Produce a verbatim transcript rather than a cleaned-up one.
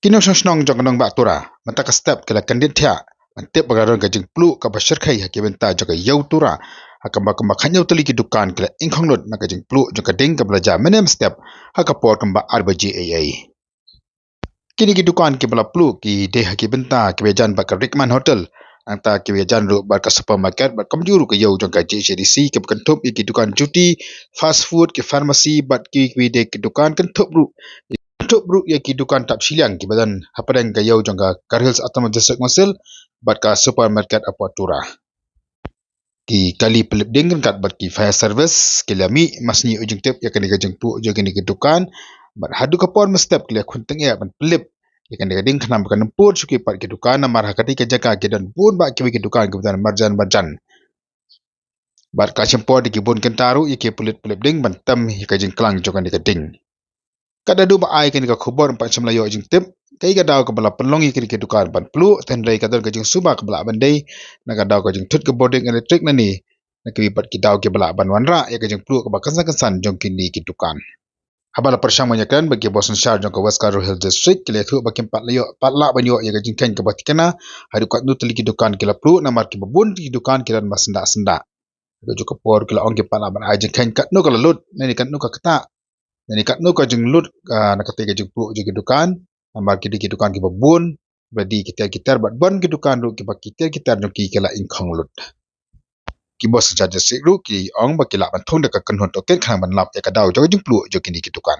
Ki nongshong shnong jong ka nongbah Tura mynta ka step ki la kyndit thiah ban tip ba ka don ka jingpluh kaba shyrkhei ha ki bynta jong ka ïew Tura, ha kaba kumba khathynñiew tylli ki dukan ki la ingkhong lut na ka jingpluh jong ka ding kaba la jia mynne mynstep ha ka por kumba ar baje eiei. Kine ki dukan kiba la pluh ki dei ha ki bynta kiba ïajan bad ka Rickman Hotel, nangta kiba ïajan ruh bad ka supermarket bad kumjuh ruh ka ïew jong ka J H A D C kiba kynthup ïa ki dukan juti, fast food, ki pharmacy bad ki, kiba dei ki dukan kynthup ruh, kynthup ruh ïa ki dukan tap shiliang kiba don hapdeng ka ïew jong ka Garo Hills Autonomous District Council bad ka supermarket hapoh Tura. Ki kali pynlip ding ryngkat bad ki fire service ki la mih masngi u jingtip ïa kane ka jingpluh jong kine ki dukan, bad haduh ka por mynstep ki la khun tyngeh ban pynlip ïa kane ka ding khnang ba kan ym pur shuh ki pat ki dukan, namar ha katei ka jaka ki don bun bah kiwei ki dukan kiba don marjan marjan. Bad ka shim por da ki bun kynta ruh ïa ki pulit pynlip ding ban tem ïa ka jingklang jong kane ka ding. Katba haduh ba ai kane ka khubor ym pat shym la ïoh jingtip kaei ka daw kaba la pynlong ïa kine ki dukan ban pluh, hynrei ka don ka jingsuba kaba lah ban dei na ka daw ka jingthut ka bording elektrik nangne, na kiwei pat ki daw kiba lah ban wanrah ïa ka jingpluh kaba kynsan kynsan jong kine ki dukan. Haba la pyrshang ban ïakren bad ki bor synshar jong ka West Garo Hills District, ki la ïathuh ba kim pat la ïoh, pat lah ban ïoh ïa ka jingkheiñ kaba thikna haduh katno tylli ki dukan ki la pluh, namar kiba bun ki dukan ki don ba syndah syndah. Ka juh ka por ki la ong kim pat lah ban ai jingkheiñ katno ka la lut, ne katno ka ktah, ne katno ka jinglut, ah, na katei ka jingpluh jong ki dukan, namar ki dei ki dukan kiba bun, ba dei ki tiar ki tiar bad bun ki dukan ruh kiba ki tiar ki tiar jong ki ki la ingkhong lut. Ki bor synshar district ruh ki ong ba ki lah ban thung da ka kynhun tohkit khnang ban lap ïa ka daw jong ka jingpluh jong kine ki dukan.